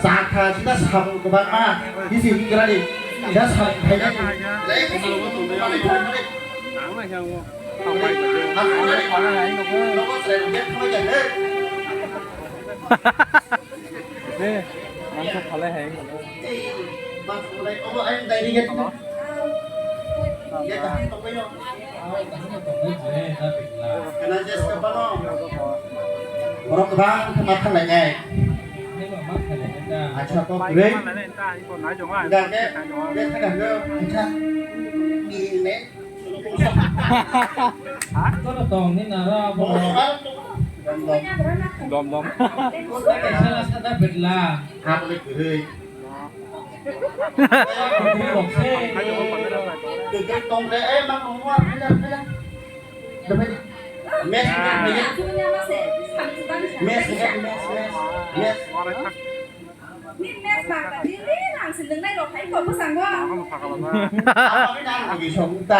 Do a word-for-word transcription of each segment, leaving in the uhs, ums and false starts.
Chakha sida samung kwbangma, bisi hikrani, sida samung khainai. Borok kwbang khe ma thang lainai. Acha kok kwrwi. Hingkha khe, khe thang khe, acha. Kono tong ni naro abo. Dom dom. Kono kaisa la sada betla. Abo le kwrwi. Kwrwi rok se. Kwrwi tong le, eh, ma, ma, ma, phaila, phaila. Mes, mes, mes, mes, mes, mes. Ni mes bangla, ni, ni nang se nwngnai rok hai ko bwskango. Apa ni nang lagi song ta?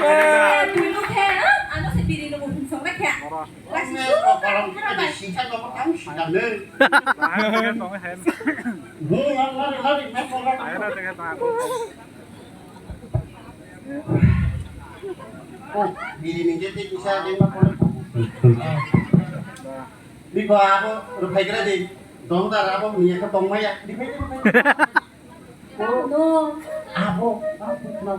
Eh, buino khe, eh, ano se biri no bung song na khe. Lasi mes su ko kolom khara bai. Singsa ko tang singsa ne. Bu, lari, lari, mes ko. Oh, biri ni je te kisa de ma ko. Biko abo rwphaigra di. Dongdar abo ni ekha tongmaya. Di phai, di phai. Abo, abo, abo, no.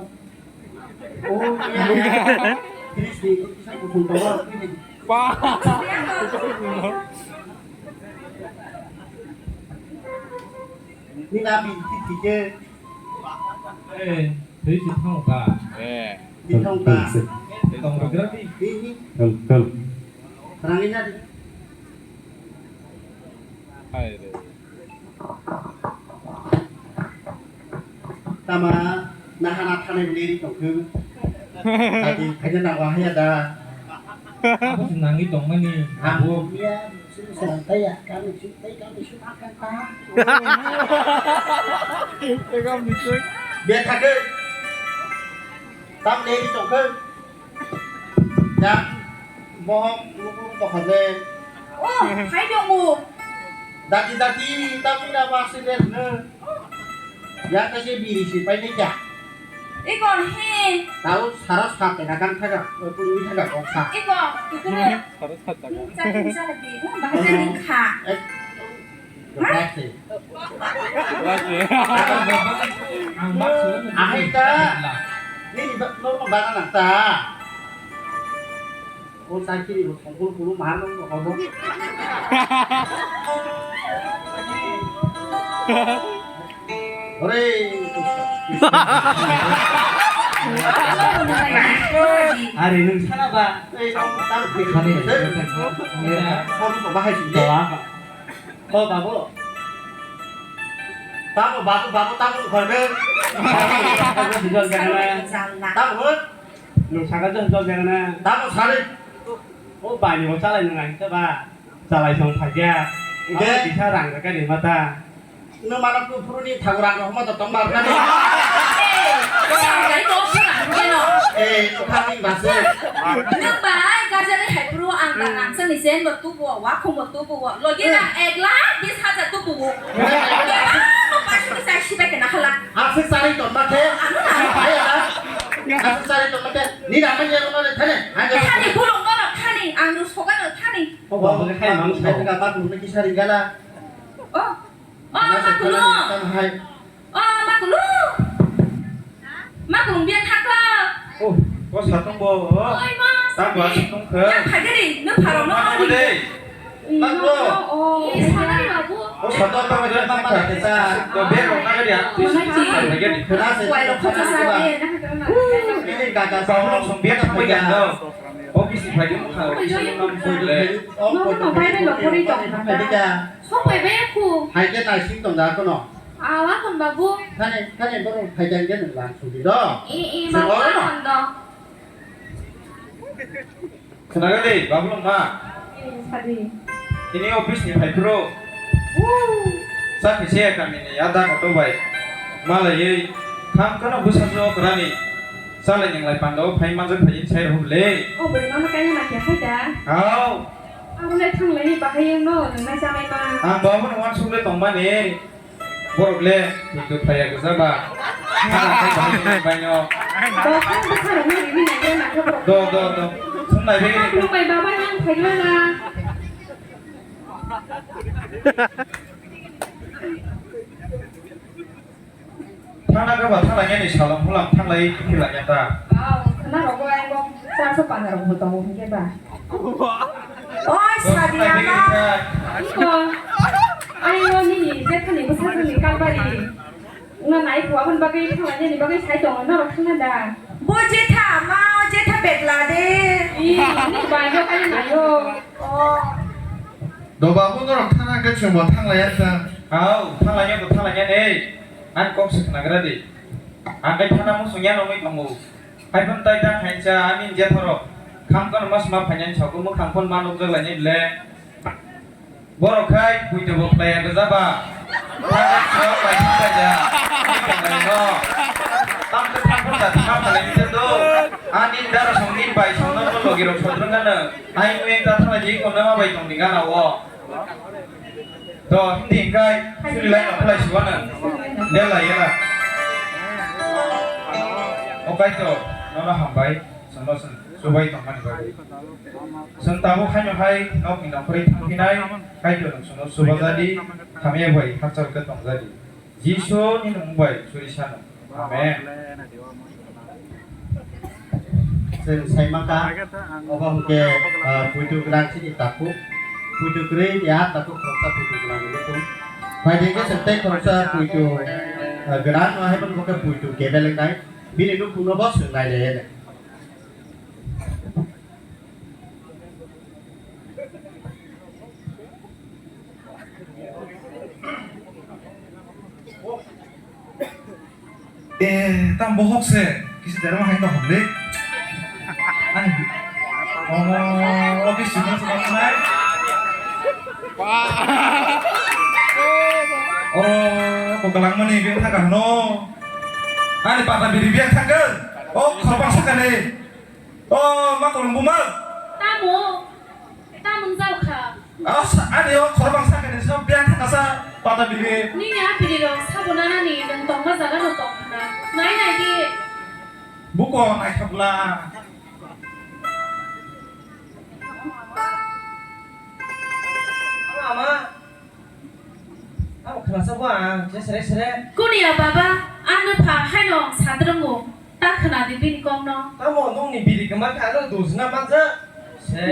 Oh, iya, iya. Tris ni kisa kusun tongo. Ba. Ni na bi ti ti ke. Eh, tris ni thong ka. Eh. Di thong ka. Tong rwgra di. Di, di. Thong, thong. Rangina di. Hai re. Tama nahana thanai bwlwi ri tongkhe. Tadi khaina nango haya da. Abo se nangwi tongmani. Abo miya sini serang taya kami sini taya kami sini makan ta. Tega misuk. Biar thake. Tam le ri tongkhe. Yak bohong lukuluk tokha de. Oh, hai dong mu. Dati dati tapi na masih de ne. Yak kasi biri si pai ne kya? Iko he. Tahu saras kha te na kan thaga. Oi puri thaga kok kha. Iko, iko ne. Saras kha thaga. Chati bisa lagi. Hmm, bahasa ni kha. Eh. Ahai ta. Nini ba, no, no, bana nang ta. O sakiri bo songkul kulu mahal no hobo. Ore. Are nung sana ba. Ei, tang, tang, khani. Phone ko bahai sini. O babu. Tamo babu, babu, tamo khorbe. Sijol jagana. Tamo. Nung saka jol jol jagana. Tamo sari. O bani o chalai nung ang ba. Chalai song phagya. Ide. Abo bisa rang raka ni mata. Nung mana kuphuru ni thago rang rok ma to tong bar na. Sangai to phuru ang keno. Eh, nung khani base. Nung bai gajari hai phuru ang ta nang sani sen bo tubuo, wakhung bo tubuo. Logi nang ek lakh bis hajar tubuo. Nung pasu ni sai sibai kena hala. Asik sari ton ma the. Anu na. Ayo na. Asik sari ton ma the. Ni na ma ye no le thane. Thani bulung no thani. Ang nu soga no thani. O ba khai mang sa. Ka ba tu ni kisari gala. Oh. Oh, ma kulu. Hai. Oh, ma kulu. Ma kulu biya thaka. Oh, o satong bo. Oi, ma. Ta ba satong kha. Ya phagari, no pharo no. Ma kulu de. Ma kulu. Oh, salai babu. O satong ba ma thaka. To be ro na gari. Wai ro khacha sa de. Ini kaka sa. Song biya thaka ya. Office ni phai kha. Song nam koi le. No, no, no, bai bai lo pori tong na. Sokbai bai aku. Hai khe naising tong da kono. Awa kon babu. Thani, thani borok hai jang gen lang sudi do. I, i, babu kon do. Khnaga de, babu ma. I, sadi. Ini office ni phai pro. Sa khe se kami ni ada koto bai. Malai ei, kham kono busa jo krani. Salai ning lai pando phai manjak phai sai hub le. O beri mama kanya na kya hai da. Au. Ang le thanglai ni bahai no nang nai chanai ma. Ang bo abono uansuk le tongmani. Borok le, twi twi phaiya kwchaba. Hana khe bahai ni bai no. Bo khe bwsa rok no rini nai le ma khe borok. Do, do, do. Thung nai begini. Ang bai baba yang phai ma na. Thangna khe ba thanglainani salam hulam thanglai philaiya ta. Aw, khwna rogo ai bo charso panjaro bo tongo hwnkhe ba. Oi, sadi ama. Iko, ai o nini jephani bwsajwkni kalbari. Wngna nai phuya aboni bagwi thanglainani bagwi sai tongo norok thangna da. Bo jetha ama, o jetha begla de. Ih, nini bai bo kali naio. Oh. Do babu norok thangna khe chwngbo thanglaiya ta. Aw, thanglaiya bo thanglaiya nei. Ang kok se khnagra di. Ang kai thana muchung ya nongwi tongo. Hai phano tai dang hai cha ani jetharo. Kham kono mas ma phainani sago mwkhang phone ma nukjak lainai ble. Borok khai puito bo khlaiya gajaba. Thangwi chwng bai thangbai da. Ni tongnai no. Tam te thang phone da thang phalai ni do. Ani dara song ni bai song no logi rok sodrong gana. Ai mui ta thangla di kono ma bai tong di gana o. To, hindi hingkai, suri lai no phalai siwana. Dela yela. O Kaitor, nono hambai, chwngno chwng chubai tongmani bagwi. Chwng tabuk haino hai nokni nongkhorwi thangphinai, Kaitor nwng chwngno chubajadi, hamya bai hakchal khe tongjadi. Jisuni mung bai suri sano. Amen. Chwng saimaka, obo hwnkhe, ah, puitu gwnang chini takhuk. Puitu kwrwi ya takhuk khoroksa puitu gwnang ni nukhung. Phaidi khe chwng tei khoroksa puitu, ah, gwnang no hai phano bo khe puitu kebel wngnai. Bini nukhung no bo chwng nai le. Eh, tam bohok se, kisi derma hai to hom de. Ani, omo, obi sima sima nai. Oro, ko kalang mani biang thaka no. Ani pata biri biang thaka. Oh, khorpang sakane. Oh, ma kolong buma. Tamo? Tamo wng jaokha? Oh, sa-, ani o khorokbang sakani sa biang thangkasa pata biri. Nini a biri rok sabo nanani nwng tongma jaga no tong khna. Nai nai di. Buko naithokla. Ama. Abo khwlasa bo ang je sere sere. Kuniya baba, ano pha haino sadrwngo. Ta khwna di bini kokno. Tamo nongni biri kwma khe ano dujna manjak. Se.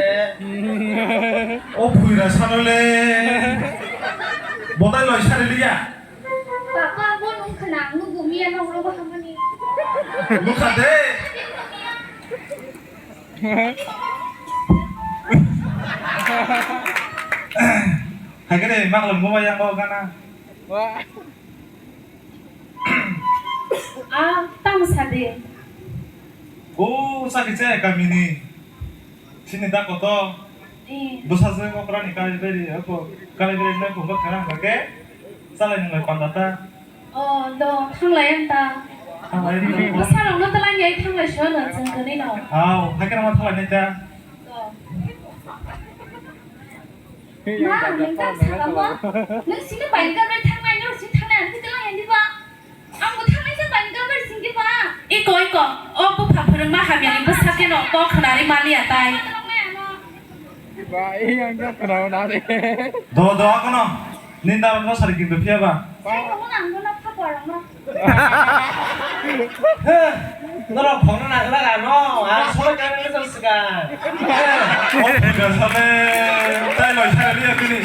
O phuira sano le. Bodai loi sari liya. Papa, bo nung khwna, nung gumiya nokrogo hamani. Nukha de. Hai khe de, maklo mobile yang bawa gana. Ah, tamo sadi. O, sakhe se kamini. Sini da koto. Eh. Bwsajwk okrani kali beri, ako, kali beri nai phungo kharang kake. Salai nunglai pandata. Oh, do, thanglai anta. Thanglai anta. Bwsarokno twlang yai thanglai sio no, chwng twnwi no. Aw, hai khe ma thanglai nai ta. Do. Ma, ang nung tang sakamo? Nung sini paini kabai thangnai, nung sini thangnai, ang twi tlang yang di ba? Ang bo thangnai sa paini kabai sing di ba? Iko, iko, o bupha phwrwngma hamyani bwsa kheno kok khwnari maliya tai. Ba, i ang khe khwnao nari. Do, do, kono. Ninda no sari kinto phiya ba? Sai tongmani ang bono phapo rokno. He, norok phone nangla gano, ang solo kare le sal sika. He, o phuja sale, tai loi sale liya tini.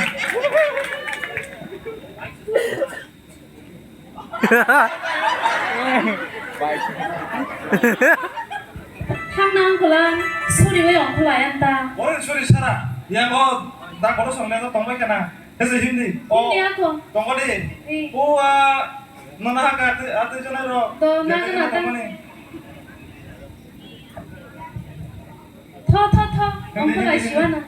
Thangna ang kulang, suri oi ong kulai anta. Oi, suri sara, yang o, da kono song le tong bai kana. Ese hindi. Oh, hindi ako. Tongko di. Eh. Oh, ah, nona haka ate, ate jona ro. To, na, na, na, na. Tho, tho, tho. Hindi, ongko hindi, lai hindi. Siwana.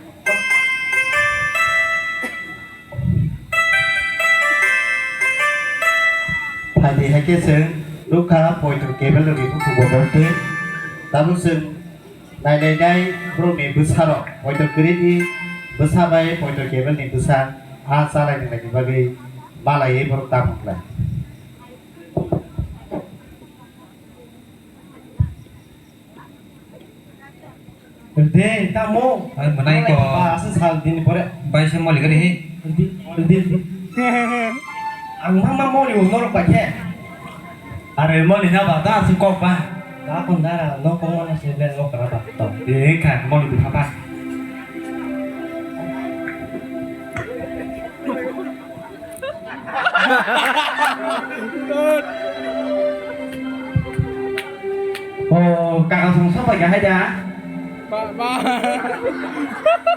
Phaidi hai khe chwng nukha poito kebel rwgwi bukhuk bodol twi. Tabuk chwng nai nai nai borokni bwsarok poito kwrwini Bwsa bai poito kebel ni bwsa a chalai ni bagwi malaiwi borok ta phunglai. Rde, tamo. Ai, mwnai ko. Ba, aswk sal din pore. Bai se moli gari he. Rdi, rdi, rdi. Ang ma, ma moli o norok ba khe. Are moli na ba, ta aswk kok ba. Ba kon dara, no kong ma na se ben kok ra ba. To, de kha moli bi pha pha. Oh, kaka song sopai ka hai da? Ba, ba.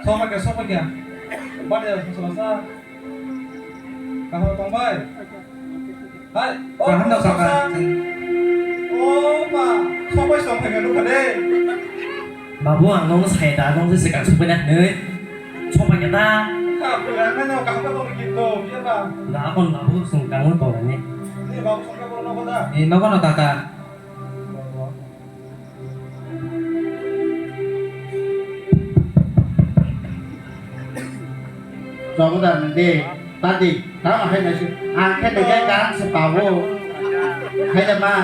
Sopai ka, sopai ka. Ba de, sopai sa. Kaham tong bai. Hai, oh, kaham da, kaka. Oh, ma, sopai, sopai ka nukha de. Babu, ang nung sai da, nung se kang sopai na hinwi. Sopai khe ta. Kha, pura na no, kaham ka tong ki to, biya ba. Da kon babu sung kang tong ni. Ni babu sung ka bono ko da. Ni no kono kaka. Jogo da de, ta de, ta ma hai na si. Ang khe de kang se babu. Hai da ma,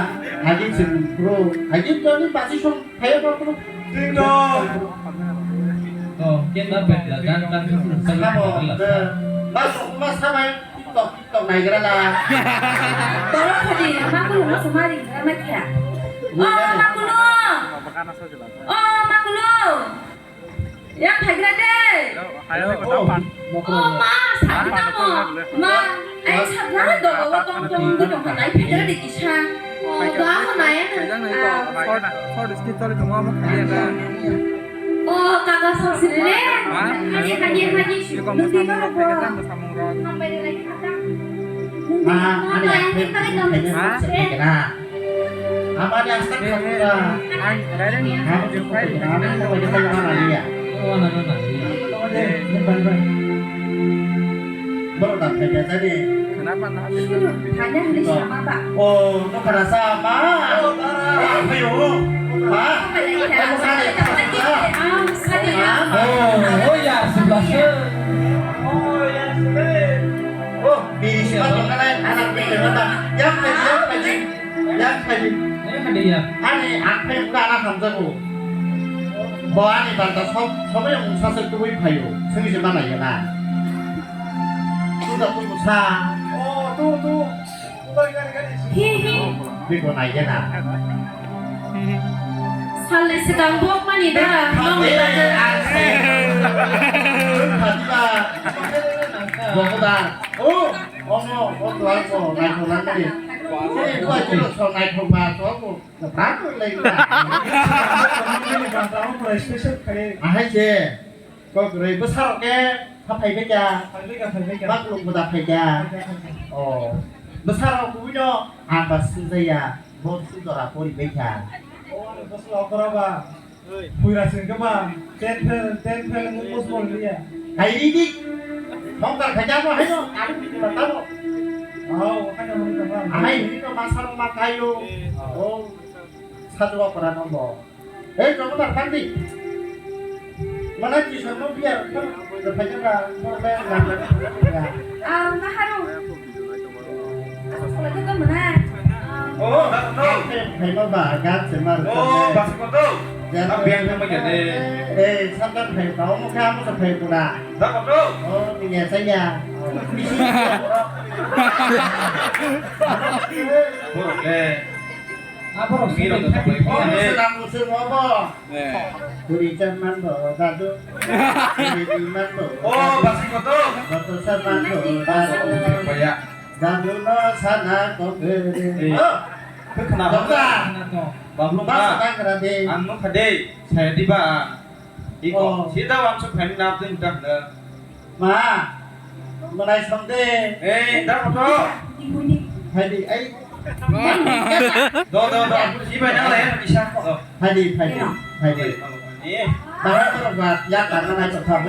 agi sim pro, agi to ni pasi sung. Hayo, bro, bro. Ding dong. Oh, kita bela dan dan. Sabo, de. Mas, mas, sama ya? TikTok, TikTok naigra la. Toro khodi, makulu, mas, mari, nama kia. Oh, makulu. Oh, makulu. Yang phagra de. Ayo. Oh, ma, sakni tamo. Ma, ai sakna dogo tong tong di tong nai phagra de kisa. Oh, ba ko nai na. Short, short skit choli tong ma khaye da. Oh, kaka sosiri le. Hani, hani, hani. Nudi no ko. Hambai de lagi kata. Ma, ani. Hambai de lagi kata. Amani asta khamuda. Ang direct. Ang jumpai, ang jumpai, ang jumpai, ang jumpai. Borok da phai kha tani. Kenapa na? Hanya hanya sama, Pak. Oh, no karasa ma. Ayo, ma. Kamu sana, kamu sana. Oh, oh ya, sebelah sana. Oh, ya, sebelah. Oh, bini siapa tuh kan anak bini apa? Yang tadi, yang tadi. Yang tadi. Yang tadi ya. Ani, apa yang udah anak hamzah tuh? Bo ani banta sob, sob yang usaha setuju payo. Sini sih mana ya, nah? Sudah tuh usaha. Oh, tuh, tuh. Hi, hi. Biko nai gena. Salni swkang bok mani da, nong ni bagwi. Bok da. Oh, omo, o tuan ko, nai ko lang ni. Sini dua kilo so nai ko ba, so ko. Nang ko lai ba. Ahai se. Kok rwi bwsarok khe ha phai bai kha? Phai bai kha, phai bai kha. Baklung bwda phai kha? Phai kha, phai kha. Oh. Bwsarok kubui no ang ba sujaya, bo sujora pori bai kha. Oh, ani bwsla okra ba. Puira sing khe ba, ten fail, ten fail wngwi bwsmon liya. Hai ri di. Thongkar kha jabo hai no, ani bwsla tabo. Oh, hai no, hai no, hai no. Ahai hini no ma sarok ma kayo. Oh. Sajwa pora no bo. Hei, jokotar, pandi. Mana kisah no biar, kan, kebanyakan, no, no, no, no, no. Ah, maharu. Asal salah juga mana? Oh, tak tahu. Hei, hei, ma ba, gat, semar. Oh, pas kau tahu. Jangan. Tapi yang sama jadi. Eh, santan hei, kau mau kamu sampai pura. Tak tahu. Oh, minyak saya. Oh, misi. Buruk deh. Aborok se tongthai tongthai. Omo swnam muchung obo. Puri chan man bo dadu. Puri di man bo. Oh, basi koto. Koto chan man bo dadu. Baya. Dadu no sana ko bere. Eh. Oh. Khna ba. Bablu ma. Bas tangra de. Ang no khade. Saya di ba. Iko. Oh. Sida wan su phan nap ding tak na. Ma, malai song de. Eh, da photo. Hai di, ai. Do, do, do. Si bai na lai, bisa. Hai di, hai di, hai di. Ni. Bahai to ba, ya ka na nai to thabu.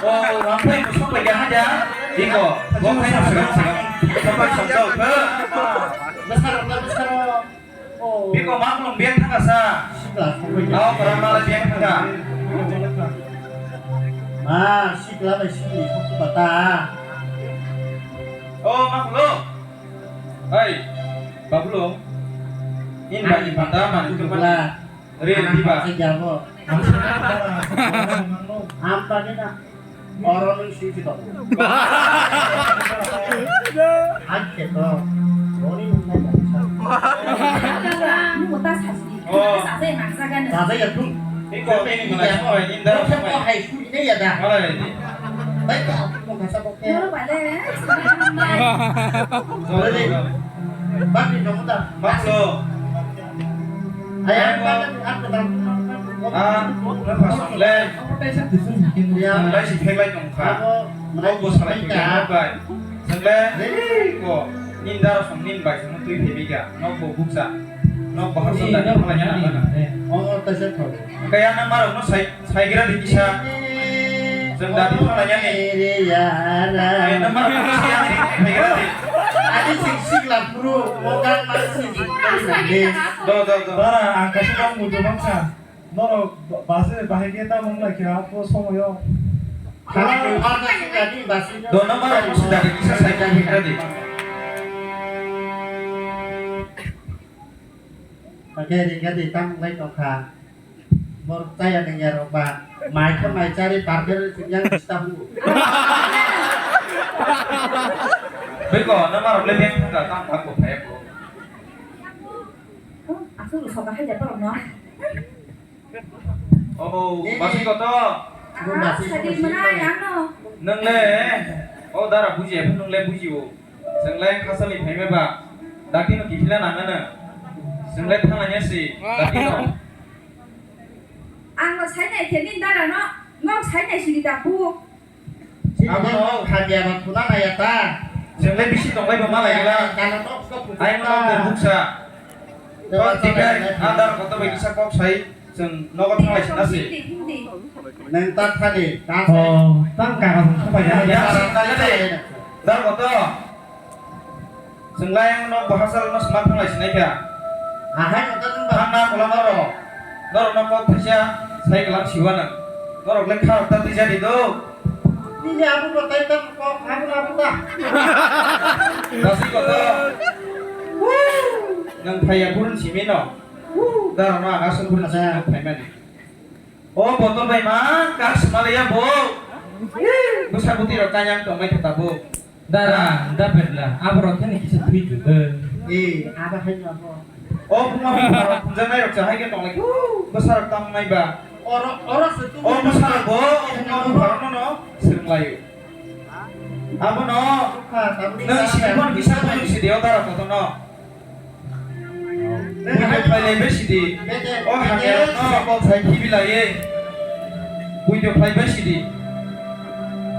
Oh, ram pai ko so bai ya ja. Iko, bo kai na sagam sagam. Sampai sampai. Besar, besar. Biko ma khulum beng thangka sa. Sibla, sibla. Aw, kwrwngma le beng thangka. Ah, sikla bai sikni kok bata. Oh, maklo. Hai, Bablo. In bai bata mani tukla. Re diba. Ang pagina. Oro nung sing sito. Ang keto. Roni nung nai. Nung ta sasi. Oh. Sasi maksa kan. Sasi ya tung. Iko ini mana semua ini dah semua. Hai suri ini ya dah. Mana ini? Baik, aku mau kasih kok. Dulu balik. Sorry. Bak ni kamu dah. Bak lo. Ayang, ayang, ayang, ayang. Ah, napa song le? Lai si pheklai tong kha. Nokbo salai tong kha bai. Song le, ko, nin daro song nin bai song twi phebi kha. Nokbo buksa. Nokbo harsa da phalai ya na. Oh, ta se thok. Kaya na marok no sai. Saigra di kisa. Jeng dadi thang lanya ni. Ai, nama saigra di. Ani sing sing la bro, mogan ma sing sing. Do, do, do. Bara, ang kasi nang mudo bangsa. Noro base bahai ke ta mung lai kira ko somoyo. Kala ko ma sing dadi basi. Do nama ko sing dadi kisa saigra di. Oke, ringga di tam lai tong kha. Borok chaya nang ya rok ba. Mai khe mai chari parker sing yang sita hu. Beko, nama rok le beng thangka kam kam ko phai ko. Asuk sok hai jato no. Oh, basi koto. Basi mana yang no. Nang le. Oh, dara buji ya, nang le buji o. Seng le khasali phaima ba. Dati no kithila nang na. Seng le thang ya si. Dati no. Ang no sai nai khe ni dara no, no sai nai sini ta bu. Abo no khabya ba thuna na ya ta. Seng le bisi tong lai ba ma lai la. Kana no ko. Ai no ko buksa. Ko tikai adar koto bai kisa kok sai seng nogo thang lai sina si. Neng ta thani ta. Oh, tang kaga song sapai ya. Ya sing na le. Dar koto. Chwng lai ang nok bo hachal no sma thang lai sinai kha. Ahai no ta nung ba. Thang na kola noro. Noro no kok thaisa sai kalam siwa nang. Norok le kha ta twi jadi do. Nini abu ko tai ta kok abu na abu ta. Basi ko to. Nang phaya burun simi no. Dara no aga sung burun simi no phai mani. O botol bai ma kak smalaya bo. Bwsa bwtwi rok kanyang tongmai khe tabuk. Dara, da bedla, aborok thani kisa thwi jugo. Eh, aba hai abo. O buma buma rok khunjaknai rok chahai khe tonglai khe, bwsa rok tamo nai ba. Oro, oro se tu. O bwsa rok bo, o buma buma rok no, no, swrwng lai. Abono, nang sini pon kisa thwi si de o dara kotor no. Buido phailai bai sidi. O hamya rok no kok sai khibi lai. Buido phlai bai sidi.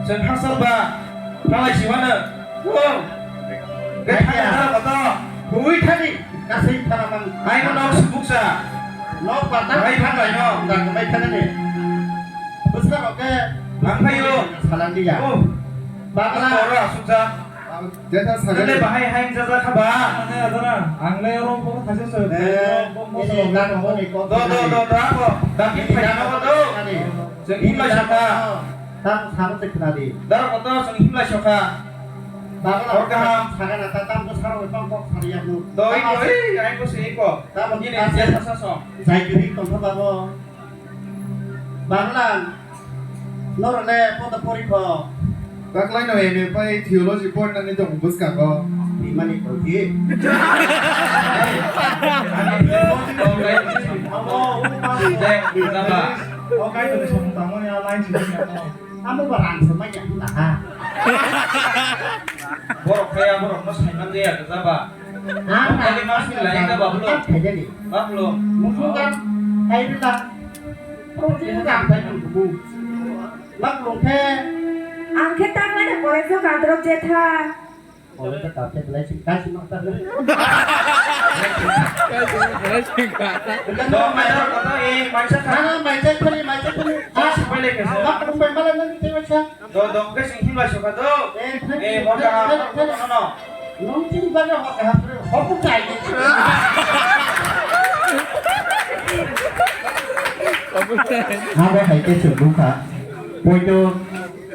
Chwng hachal ba thalai si mano. O. Khe thani thara koto. Bui thani. Kasai thara mang. Ai no nok subuk sa. Nok ba ta. Ai thang lai no. Dang mai thani ni. Bwsa rok khe. Ang phaio. Salang dia. O. Bagla. Oro asuk sa. Jeta sagale. Nang le bahai hai wngjajakha ba? Ang le oro kok thaisa se. Eh, ini dan kok ni kok. Do, do, do, do, ako. Dam ini phai dan no kok do. Chwng himlai sakha. Tam sama se khna di. Dara koto chwng himlai sakha. Baba la. Kok kaham. Sagana ta tam ko saro tong kok sari ya nu. Do, iko, eh, ai ko se iko. Tam ini jeta sa song. Jai kiri tong kha babo. Bangla, norok le poda pori kho. Taklai no M A pai theology pornani tong bwskango. Rimani koi di. Amo, amo, amo. Dek, nama? O kai to song tamo ya lai si. Amo ba rang sama ya na ha. Borok kaya borok no saiman de ya ba. Ang kali mas ni lai ka bablo. Bablo. Musukan, kairila. Protein jam thai nang kubu. Bak lungkhe. Ang khe tang lai college o kadrok je tha. College o kadrok lai sing kai sing makta. Do mai dor koto e maisa kha. Hana maisa khali maisa khali. Bak lungkhe malam nang te maisa. Do, do, khe sing himlai sokha do. Eh, mota ha, no, no. Nung chini bagwi ho, ha, hopuk chai ni. Abo hai khe chwng nukha. Poito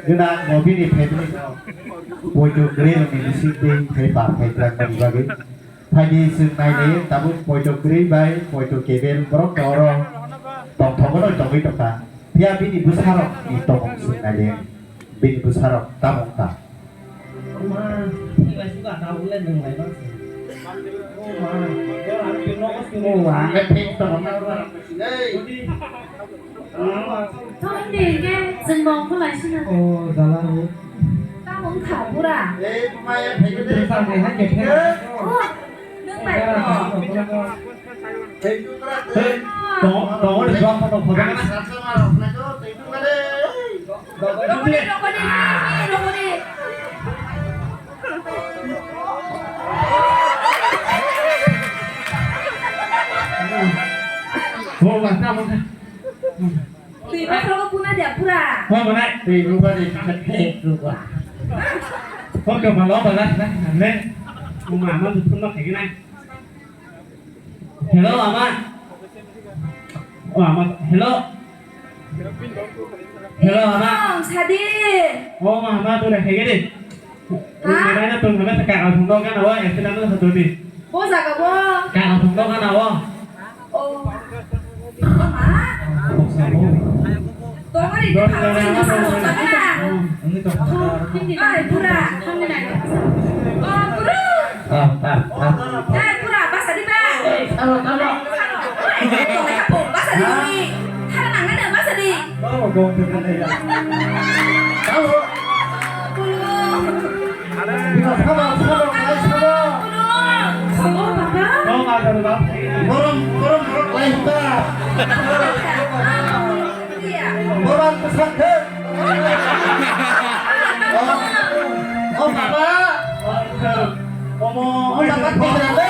gwnang bo bini family no poito kwrwi rokni bisingtwi khai par khai twlangmani bagwi. Phaidi chwng naidi tabuk poito kwrwi bai poito kebel borok no oro tongthogo no tongwi tongkha. Phiya bini bwsarokni tongmung chwng naidi, bini bwsarok tamo wngkha? Ang khe thik tongo. Tong di hwnkhe chwng bo wngkha lai sino. O jala o. Tamo wngkha bura. Ei, buma ya, thai de. Twi sa de, hai khe. O, nwng bai bro. Tei, tong, tong, tong, tong, tong, tong, tong. Rokoni, rokoni, rokoni. Oh, wah, tamo. Twi bathrogo puna dia pura. Ho, mana? Twi ruba de, thek ruba. Ho, ke balo bala na, ne. Uma, ama tu pun ma kegi na. Hello, ama. Oh, ama, hello. Hello, ama. Sadi. Oh, ama, tu dah kegi de. Ha? Mana na tu mana tak akan tu kan awak yang sedang tu satu ni. Bo jaga bo. Kan akan tu kan awak. O. Ama. Tongmani bwkhak chini salo chakna. Ai, bura. O, bura. Ai, bura, basa di ba. Ai, tongmani kapung, basa di. Thara nangna basa di. Bulu. Bima sabo, sabo, lai sabo. Sabo, papa. Borom, borom, borom, lai ta. Borom, sakhe. Oh, oh, papa. Omo, oh, papa, papa.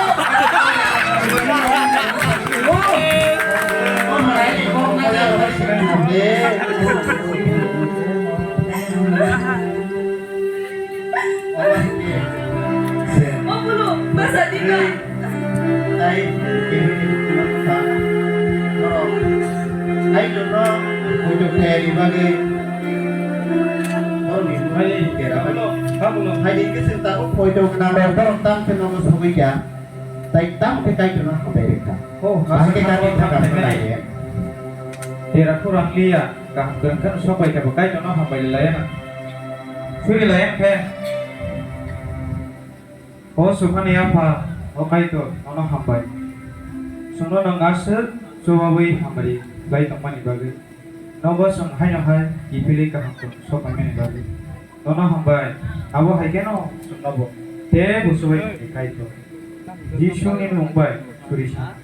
Oh, oh, mai, oh, mai, oh, mai. O bulu, basa di ba. Ai, kebini bukti no kha. Norok. Ai, nono, muitu khaiyani bagwi. Norokni bukti kera bai. Hai, di khe chwng tabuk poito gwnang rok, norok tam khe nono sogwi kha. Tai tam khe Kaitorno hambai rwkha. Oh, bahai khe kami thangkha hambai. Tera khurang liya, kaham kwrwng kheno sok bai khe bo Kaitorno hambai laiya na. Suri laiya khe. O Suphani Apha, o Kaitor, nono hambai. Chwngno nwng aswk chubawi hamari bai tongmani bagwi. Nogo chwng haino hai kiphilwi kaham kwrwng sok phaimani bagwi. Nono hambai, abo hai kheno chwngnobo teibo chubai tongdi Kaitor. Jisuni mung bai suri sa.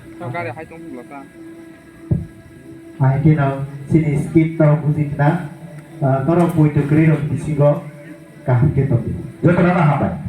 Hai kheno chini skit no buji khna, ah, norok poito kwrwi rok bisingo kaham khe tongdi. Jotono no hambai.